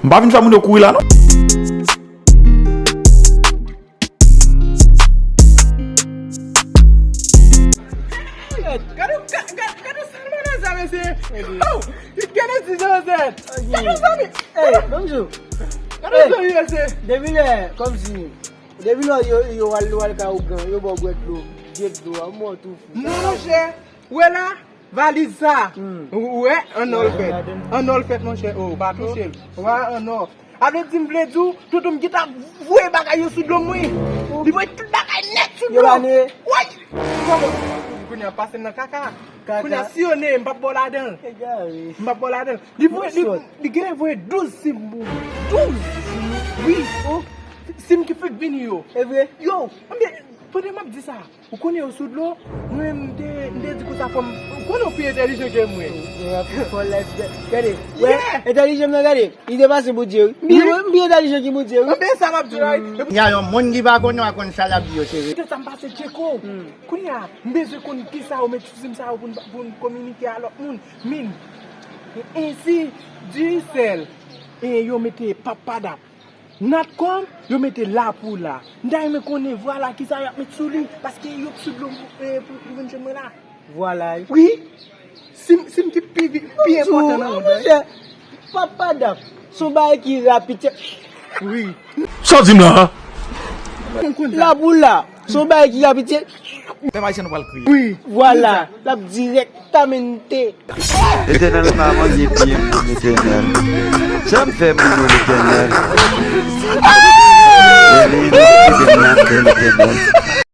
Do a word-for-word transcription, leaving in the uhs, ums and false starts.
M pa vin fè moun yo kouri la, non. Gade, gade, gade, gade sa l mande sa, mesye. Oh, gade ti Joseph. Gade zanmi. Ey, bonjou. Gade zanmi, mesye. Depi lè, kòmsi, depi lè yo, yo al, yo al ka ougan, yo ba w bwè dlo, vye dlo a, mò tou fou. Non, monchè, wè la, valiz sa. Hmm. Ou wè, an nò l fèt. An nò l fèt, monchè. Oh, pa touche l. Ou wè, an nò. A vle di, m vle di w, toutou m gentan voye bagay yo sou do m, wi. Li voye tout bagay nèt sou do m. Yo ba ne. Woy! Kòman? Kounye a pase m nan kaka. Kaka. Kounye a si yo ne, m p ap ba w ladan l. Egare. M p ap ba w ladan l. Li voye, li, li genlè voye douz sim pou mwen. Douz! Wi. Oh. Sim ki fèk vini yo. E vre? Yo, ebyen, pandan m ap di sa, ou konnen yo sou dlo, mwen menm m te, m te di konsa fò m, ou konnen w pi entèlijan ke mwen. Gade, wè, entèlijan nan gade, li depase Bondye, wi. M pi, wi, m pi entèlijan ki Bondye, wi. Ebyen sa m ap di la, wi. Gen yon moun ki pa konnen w a konn sa l ap di yo, cheri. Tout sa m pase Tcheko. Hmm. Kounye a, m bezwen konn kisa yo met sou sim sa yo pou n, pou n kominike a lòt moun. Min, ensi, Digicel, e yo mete Papadap. Natcom, yo mete Lapoula. M ta renmen konnen, vwala, kisa y ap met sou li, paske yo k sou dlo m pou, eh, pou, pou vin jwenn mwen la. Vwala. Wi. Sim, sim ki pi, pi enpòtan nan mond lan. Monchè, Papadap, se yon bagay ki rapid. Wi. Sa w di m la a? Lapoula, se yon bagay ki rapid. Pèp ayisyen nou pral kriye. Wi. Vwala, l ap dirèktamente. Letènèl pa manje pye m, Letènèl. Sa m fè moun yo, Letènèl? Letènèl, kite m nan men Letènèl.